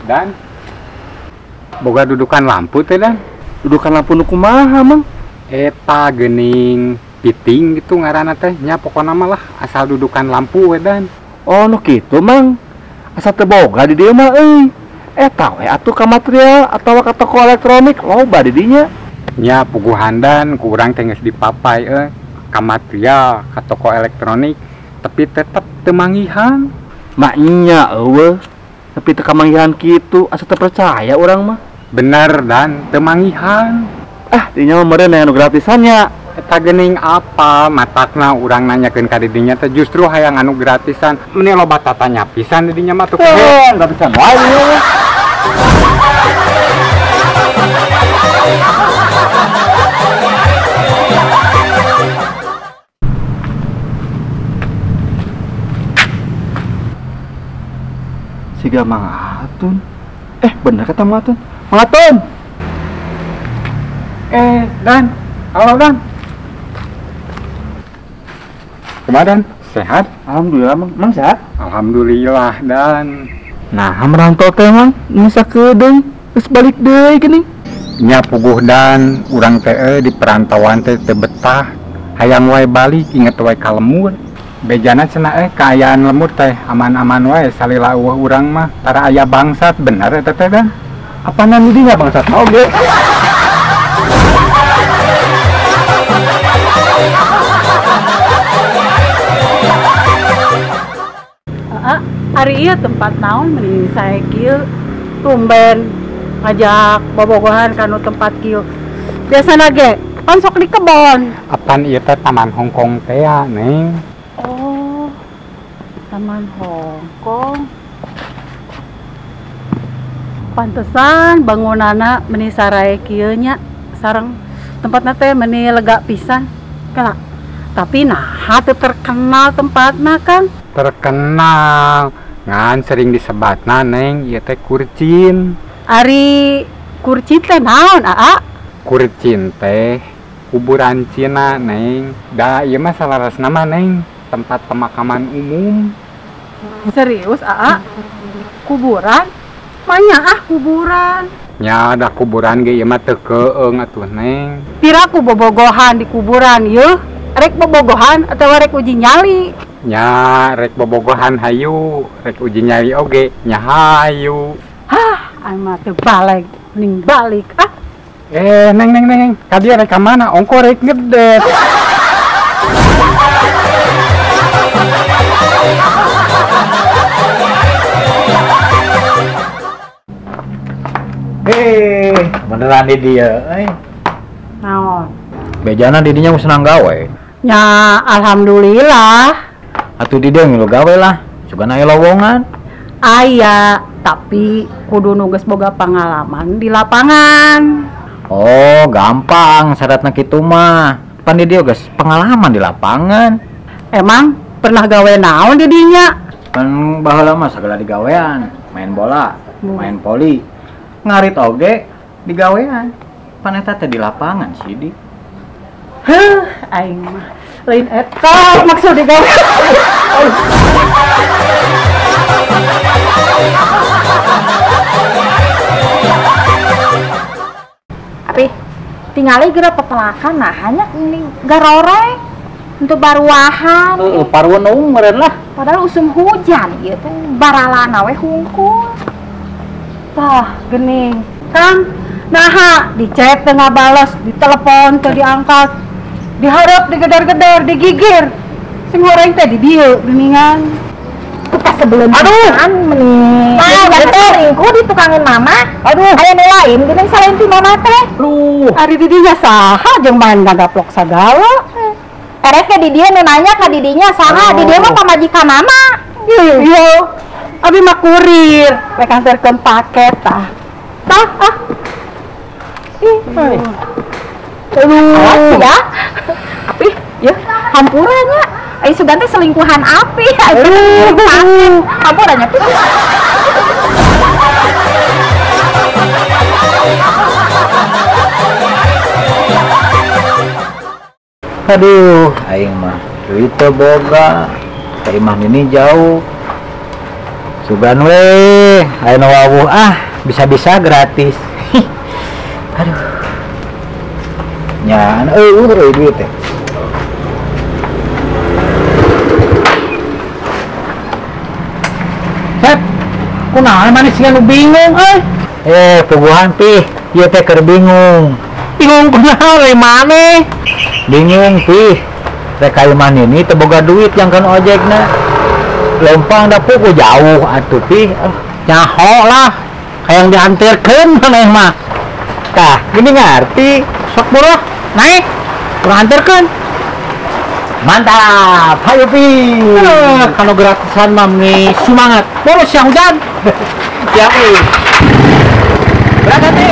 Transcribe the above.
Dan boga dudukan lampu teh Dan. Dudukan lampu nu kumaha, Mang? Eta geuning piting gitu ngaranna teh nya pokona mah lah asal dudukan lampu we Dan. Oh, nu kitu, Mang. Asa teu boga di dieu mah euy. Eta we atuh ka material atawa ka toko elektronik loba di dinya. Nya puguhan Dan ku urang teh geus dipapai euy ka material ka toko elektronik tapi tetep teu manggihan. Maknya eueuh tapi teu kamanggihan kitu asa teu percaya urang mah. Bener Dan, teu manggihan. Ah, dinya mah meureun aya nu gratisannya. Eta geuning apa matakna urang nanyakeun ka didinya teh justru hayang anu gratisan. Meni loba tatanya pisan didinya mah tuh. Gratisan wae dinya mah. Siga Mang Atun. Bener kata Mang Atun. Mang Atun. Dan, halo Dan. Kumaha Dan? Sehat? Alhamdulillah, Mang. Mang sehat? Alhamdulillah Dan. Nah, merantau teh Mang, nu sakedeung geus balik deui geuning. Nya puguh Dan, urang teh di perantauan teh teu betah. Hayang wae balik inget wae ka lemur. Bejana cenah kaayaan lemur teh aman-aman wae salila eueuh urang mah tara aya bangsat bener eta teh Dan. Apaan di dinya bangsat oge? Ari ieu tempat naon meni sae kieu tumben ngajak bobogohan kanu tempat kieu. Biasana ge pan sok di kebon. Apan ieu teh Taman Hongkong teh ya, Neng? Oh, Taman Hongkong. Pantesan bangunanna meni sarae kieu nya sareng tempatna teh meni lega pisan. Kela. Tapi naha teu terkenal tempatna kan? Terkenal ngan sering disebatna Neng ieu teh kurcin. Ari kurcin teh naon, Aa? Kurcin teh kuburan Cina, Neng. Da ieu mah salaresna mah, Neng, tempat pemakaman umum. Serius, Aa? Kuburan? Banyak ah kuburan. Nya da kuburan ge ieu mah teu keung atuh, Neng. Piraku bobogohan di kuburan yeuh. Rek bobogohan atawa rek uji nyali? Nya rek bobogohan hayu, rek uji nyali oge nya hayu. Hah, aing mah teu balik, mending balik ah. Neng neng neng, ka dieu rek ka mana? Ongko rek ngedet. Beneran di dieu euy. Naon? Bejana di dinya geus senang gawe. Nya alhamdulillah. Atuh di dieu ngilu gawe lah, sugan aya lowongan. Aya, tapi kudu nu geus boga pengalaman di lapangan. Oh, gampang syaratna kitu mah. Pan di dieu geus pengalaman di lapangan. Emang pernah gawe naon di dinya? Pan baheula mah sagala digawean, main bola, main voli, ngarit oge digawean. Pan eta teh di lapangan sih di. Heuh, aing mah lain eta maksud digawe. Api, tingali geura pepelakan nah hanya ini garoreng untuk baruahan. Heeh, parueung meureun lah. Padahal usum hujan ieu teh baralana we hungkul. Tah, geuning. Kang, naha dicek teu ngabales, ditelepon teu diangkat. Diharap digedor-gedor, digigir. Sing horeng teh di dieu geuningan. Kita sebelum aduh meni. Nah, selingkuh ditukangin mama. Aduh, aya nu lain geuning salain ti mama teh. Aduh, ari di dinya saha jeung main ngagaplok sagala. Erek ke di dieu nu nanya ka di dinya saha? Di dieu mah pamajikan mama. Iya. Abi mah kurir, rek anterkeun paket tah. Tah ah. Ih. Aduh, ya. Api, ya, hampuranya. Ai sugan teh selingkuhan api. Aduh, hampuranya pi. Aduh, aing mah duit teu boga. Ka imah nini jauh. Sugan we, aya nu wawuh ah, bisa-bisa gratis. Aduh. Nya, eueuh euy duit teh. Sep, kunaon maneh sia nu bingung euy? Puguhan pih, ieu teh keur bingung. Bingung kunaon euy maneh? Bingung pih. Rek ka imah nini teu boga duit yang kan ojekna. Lempang da puku jauh atuh pih. Nyaho lah, hayang dianterkeun maneh mah. Tah, gini ngarti. Sok buru, naik. Urang anterkeun. Mantap, hayu pi. Kalau gratisan mah meni semangat. Boros siang hujan. Siap pi. Berangkat pi.